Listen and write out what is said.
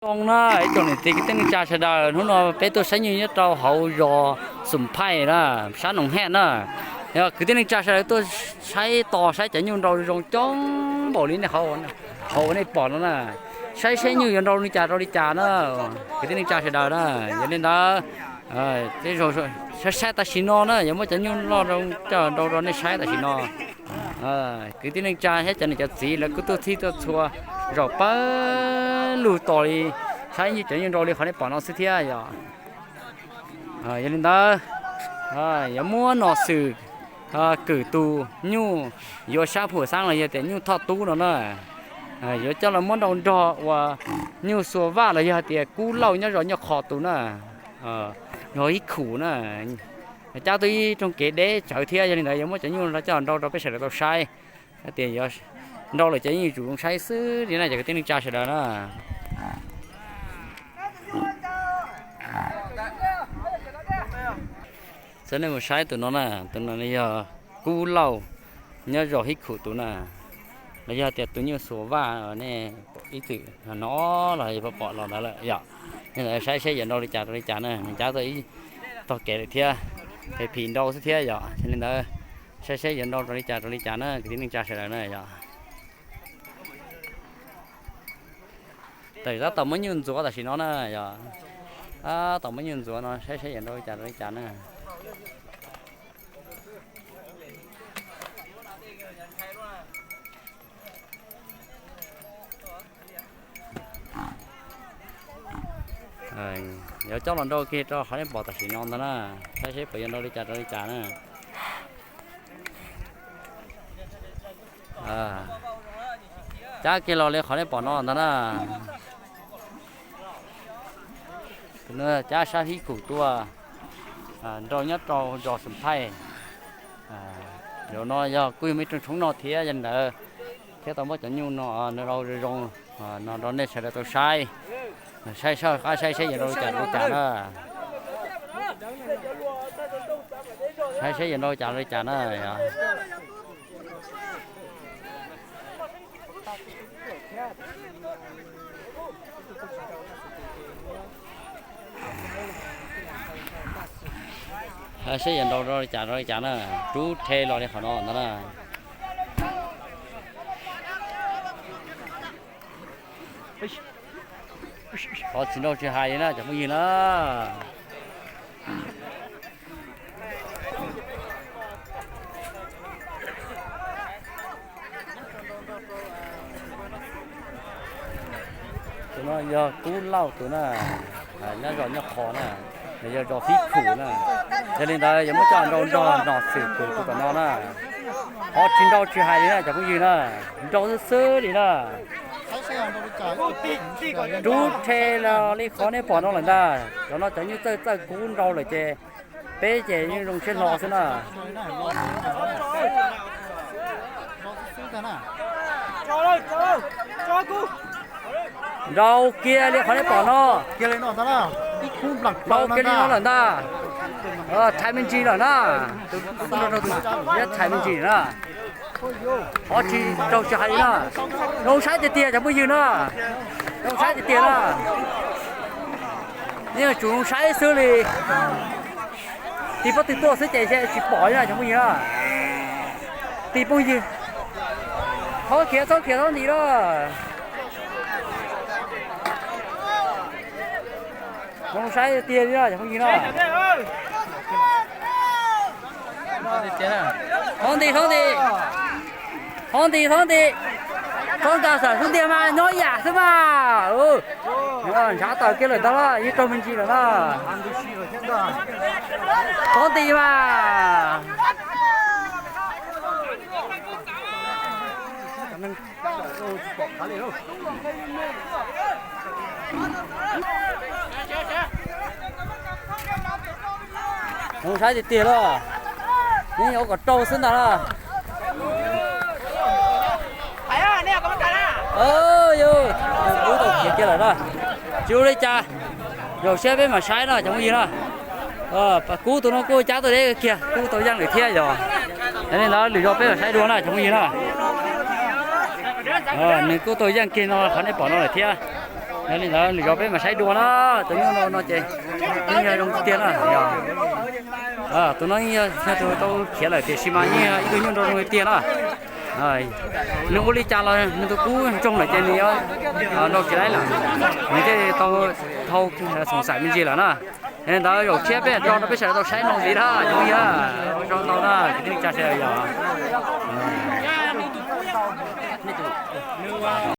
Zoo na ib tsoom niam txiv kwv tij neej tsa sawv daws, hnub no peb tuaj saib nyuj nyob rau hauv zos Xum Phaij na, sab Noom Hej na. Yog kwv tij neej tsa sawv daws tuaj saib tos saib cov nyuj nrau zoo coob npaum li nej hauv, hauv nej pom no na. Saib saib nyuj yuav nrau li cas rau li cas na, kwv tij neej tsa sawv daws na. Yog li ntawd, saib saib tam sim no na, yuav muab cov nyuj loj coj nrau rau nej saib tam sim no. Kwv tij neej tsa thiab cov niam cov txiv lawv kuj tuaj txhij tuaj txhua zaum pawg lug tos li saib cov nyuj nrau li qhov nej pom no xwb thiab yom. Yog li ntawd, yuav muab nom xwm kwm tus nyuj yuav sab Phu Xaab los yog tias nyuj Thoj Tub no na. Yuav coj los muab nrau nrog uas nyuj Xua Vaj los yog hais tias Kub Lauj nyob zos Nyoj Qho tus na, zos Ib Khum na. Cab tuaj ib rooj kev deb tsawv thiab, yog li ntawd yuav muab cov nyuj no coj los nrau rau peb sawv daws tau saib. Hais tias yuav nrau lawm ces yeej yuav tsum zoo saib xwb li na cov kwv tij neej tsa sawv daws na. Txhua nej mus saib tus no na, tus no yog Kub Lauj nyob zos Ib Khum tus na. Los yog tias tus nyuj Xua Vaj nej ib txwm hnov los pom los ntawd lawm yom. Saib saib yuav nrau li cas rau li cas na, nws cab tuaj ib tog kev lawm thiab, phem phim nrau xwb thiab yom. Yog li ntawd saib saib yuav nrau rau li cas rau li cas na kwv tij neej tsa sawv daws na yom. Tawm tab tom muab nyuj ntxuav tam sim no na yom. Tab tom muab nyuj ntxuav no saib saib yuav nrau li cas rau li cas na. Yuav coj los nrau kiag rau qhov nej pom tam sim no ntag na, saib seb puas yuav nrau li cas rau li cas na. Cab kiag los li qhov nej pom no ntag na. Cab sab Ib Khum tuaj nrau nyob rau zos Xum Phaij. Zaum no yog kuj yog muaj ib rooj tshoob no thiab, yog li ntawd thiaj tau muab cov nyuj no nrau zoo zoo no rau nej sawv daws tau saib. Saib saib qab saib saib yuav nrau li cas rau li cas na. Saib saib yuav nrau li cas rau li cas na. Saib yuav nrau rau li cas rau li cas na, rub rhe los li qhov no ntag na. Qhov tsis nrau tsis hais li na cov phooj ywg na. Tus no yog Kub Lauj tus na, nyob zos Nyoj Qho na, nws yog zos Ib Khum na. Yog li ntawd yuav muab coj nrau nrog nom xwm tus tus tom no na. Qhov tsis nrau tsis hais li na cov phooj ywg na, nrau xwb xwb li na. Rub rhe los li qhov nej pom no lawm ntag, cov no cov nyuj txawj txawj kub nrau lawm ces peb ces yeej zoo siab hlo xwb na. Nrau kiag li qhov nej pom no, nrau kiag li no lawm ntag. Thaiv me ntsis lawm na, tus kuj nrau rau tus thiab thaiv me ntsis na. Qhov tsis nrau tsis hais li na, zoo saib tiag tiag cov phooj ywg na, zoo saib tiag tiag na. Yeej yuav tsum zoo saib xwb li. Tig pob tw tuaj xwb ces tsis pom li na cov phooj ywg na. Tig phooj ywg, txhob khiav txhob khiav txhob ntim na. Zoo saib tiag tiag li cov phooj ywg na. Txhob ntim txhob ntim, txhob ntim txhob ntim, txhob nkag xam xub ntiag mas nyob yam xwb mas. Ntshav tawm kiag lawm ntag, yeej raug me ntsis lawm na. Txhob ntim mas. Zoo saib tiag tiag lawm, yeej yuav kom raug xwb ntag na. Yog, kub tau khiav kiag lawm na. Tsis ua li cas, zaum siab peb mam saib na cov phooj ywg na. Kub tus no kuj cab tuaj deb kiag, kub tau yeej lawm thiab yog. Yog li ntawd lwm zaus peb mam saib dua na cov phooj ywg na. Nws kuj tau yeej kiag no qhov nej pom no lawm thiab. Li ntawd lwm zaus peb mam saib dua na. Tus nyuj nrau no ces yeej yog zoo tiag na. Tus no yeej yog tus tau khiav lawm tiam sis mas yeej yog ib tug nyuj nrau zoo tiag na. Nws ua li cas los nws tus kub ntsoog lawm ces nws yuav nrau tsis laib lawm. Nws thiaj tau thau xoom xaim me ntsis lawm na. Li ntawd zaum tshiab peb tso rau peb sawv daws tau saib no ntxiv na cov phooj ywg. Ua tsaug ntau na kwv tij neej tsa sawv daws yom.